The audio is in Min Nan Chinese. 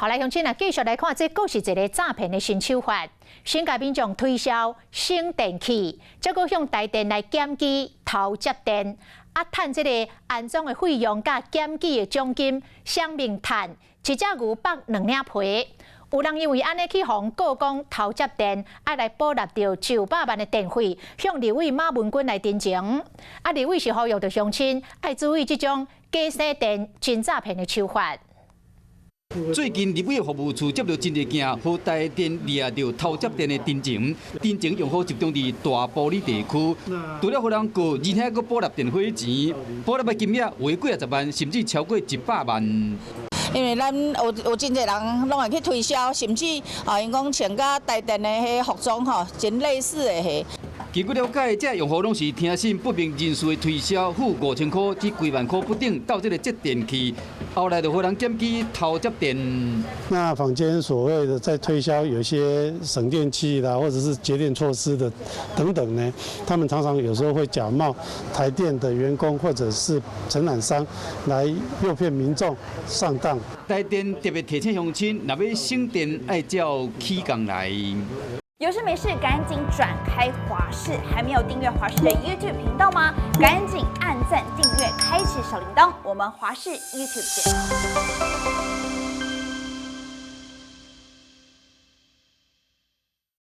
好來，鄉親啊，繼續來看，這閣是一个詐騙的新手法，先共民眾推銷省電器，再閣向台電來檢舉偷接電，啊，趁這个安裝的費用佮檢舉的獎金，雙面趁，一隻牛剝兩領皮。有人因為按呢去予人告講偷接電，愛來補納著900萬的電費，向立委馬文君來陳情。啊，立委是呼籲著鄉親愛注意這種假省電真詐騙的手法。最近立委服務處接到真濟件，予台電掠著偷接電的陳情，陳情用戶集中佇大埔里地區，除了予人告，而且閣補納電費錢，補納的金額有的幾仔十萬，甚至超過100萬。因為咱有真濟人攏會去推銷，甚至啊，𪜶講穿佮台電的彼服裝吼，真類似的彼。根據了解，這用戶攏是聽信不明人士的推銷，付5000箍至幾萬箍不等，到這个節電器，後來就予人檢舉偷接電。那坊間所謂的在推銷有些省電器啦，或者是節電措施的等等呢，他們常常有時候會假冒台電的員工或者是承攬商來誘騙民眾上當。台電特別提醒鄉親，若欲省電，愛照起工來。有事沒事趕緊轉開華視，還沒有訂閱華視的 YouTube 頻道嗎？趕緊按讚、訂閱、開啟小鈴鐺，我們華視 YouTube 見。